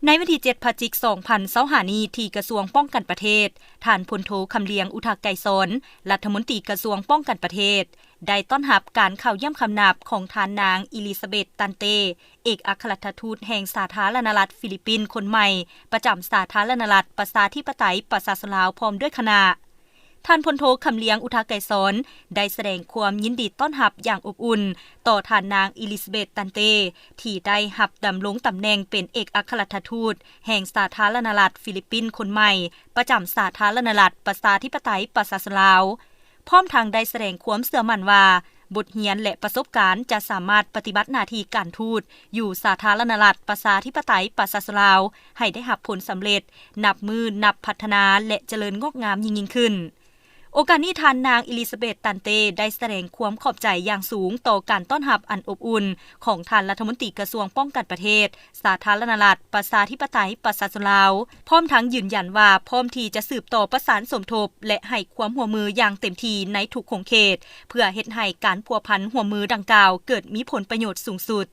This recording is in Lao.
ໃນວັນທີເຈັດ ພະຈິກ ສອງພັນຊາວຫ້ານີ້ ທີ່ກະຊວງປ້ອງກັນປະເທດ, ທ່ານພົນໂທ ຄຳລຽງ ອຸທະໄກສອນ ລັດຖະມົນຕີກະຊວງປ້ອງກັນປະເທດ ໄດ້ຕ້ອນຮັບການເຂົ້າຢ້ຽມຄຳນັບຂອງທ່ານນາງ ອີລິຊາເບດ ຕັນເຕ ເອກອັກຄະລັດຖະທູດແຫ່ງສາທາລະນະລັດຟີລິບປິນຄົນໃໝ່ ປະຈຳສາທາລະນະລັດປະຊາທິປະໄຕປະຊາຊົນລາວ ພ້ອມດ້ວຍຄະນະ. ທ່ານພົນໂທ ຄຳລຽງ ອຸທະໄກສອນ ໄດ້ສະແດງຄວາມຍິນດີຕ້ອນຮັບຢ່າງອົບອຸ່ນຕໍ່ທ່ານນາງ ອີລິຊາເບດ ຕັນເຕ ທີ່ໄດ້ຮັບດຳລົງຕຳແໜ່ງເປັນເອກອັກຄະລັດຖະທູດແຫ່ງສາທາລະນະລັດຟີລິບປິນຄົນໃໝ່ ປະຈຳສາທາລະນະລັດປະຊາທິປະໄຕປະຊາຊົນລາວ, ພ້ອມທັງໄດ້ສະແດງຄວາມເຊື່ອໝັ້ນວ່າ ບົດຮຽນ ແລະ ປະສົບການຈະສາມາດປະຕິບັດໜ້າທີ່ການທູດຢູ່ສາທາລະນະລັດປະຊາທິປະໄຕປະຊາຊົນລາວ ໃຫ້ໄດ້ຮັບຜົນສຳເລັດ ນັບມື້ນັບພັດທະນາ ແລະ ຈະເລີນງອກງາມຍິ່ງໆຂຶ້ນ. ໂອກາດນີ້ ທ່ານນາງ ອີລິຊາເບດ ຕັນເຕ ໄດ້ສະແດງຄວາມຂອບໃຈຢ່າງສູງຕໍ່ການຕ້ອນຮັບອັນອົບອຸ່ນຂອງທ່ານລັດຖະມົນຕີກະຊວງປ້ອງກັນປະເທດ ສາທາລະນະລັດປະຊາທິປະໄຕປະຊາຊົນລາວ, ພ້ອມທັງຢືນຢັນວ່າພ້ອມທີ່ຈະສືບຕໍ່ປະສານສົມທົບ ແລະ ໃຫ້ຄວາມຮ່ວມມືຢ່າງເຕັມທີ່ໃນທຸກຂົງເຂດ ເພື່ອເຮັດໃຫ້ການພົວພັນຮ່ວມມືດັ່ງກ່າວເກີດມີຜົນປະໂຫຍດສູງສຸດ.